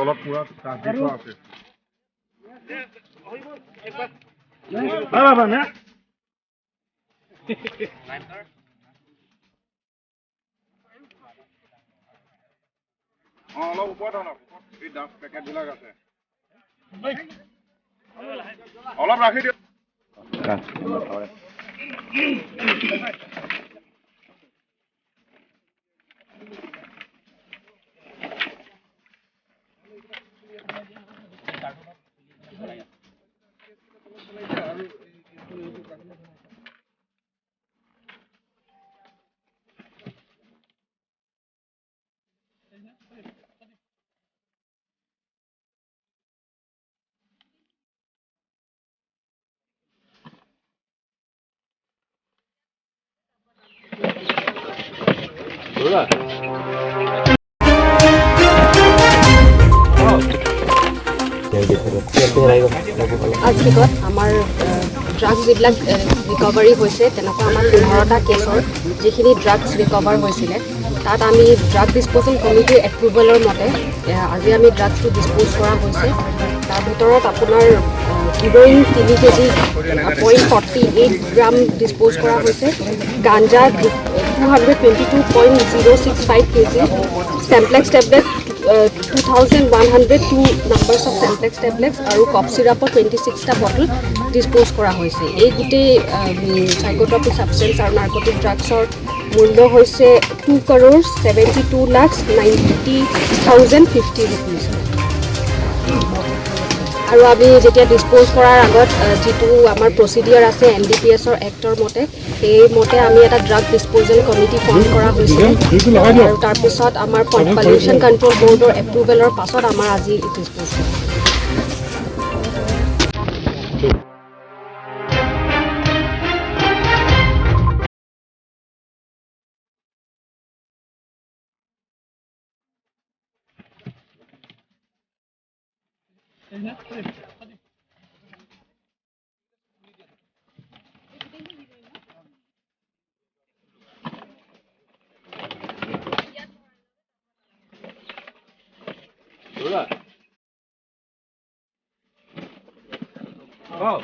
তলত পুৰা কাঠ দি থোৱা আছে। অঁ, অলপ ওপৰত আনক, এই ডাঠ পেকেটবিলাক আছে, অলপ ৰাখি দিয়ক। আজিৰ আমাৰ ড্ৰাগছ যিবিলাক ৰিকভাৰী হৈছে, তেনেকুৱা আমাৰ 15টা কেছৰ যিখিনি ড্ৰাগছ ৰিকভাৰ হৈছিলে, তাত আমি ড্ৰাগ ডিছপ'জেল কমিটিৰ এপ্ৰুভেলৰ মতে আজি আমি ড্ৰাগছটো ডিছপ'জ কৰা হৈছে। তাৰ ভিতৰত আপোনাৰ হিৰ'ইন 3 কেজি 0.48 গ্ৰাম ডিছপ'জ কৰা হৈছে, গাঞ্জা 222.065 KG, Chemplex tablet 2102 numbers of Chemplex tablets আৰু কফ চিৰাপৰ 26টা বটল ডিছপ'জ কৰা হৈছে। এই গোটেই চাইক'ট্ৰপিক ছাবষ্টেঞ্চ আৰু নাৰ্কটিক ড্ৰাগছৰ মূল্য হৈছে 2,72,90,050 ৰুপিজ। আৰু আমি যেতিয়া ডিছপ'জ কৰাৰ আগত যিটো আমাৰ প্ৰচিডিয়াৰ আছে NDPSৰ এক্টৰ মতে, সেইমতে আমি এটা ড্ৰাগ ডিছপ'জেল কমিটি ফৰ্ম কৰা হৈছিলে আৰু তাৰপিছত আমাৰ পলিউশ্যন কণ্ট্ৰল বৰ্ডৰ এপ্ৰুভেলৰ পাছত আমাৰ আজি ডিছপ'জ কৰা। Oh.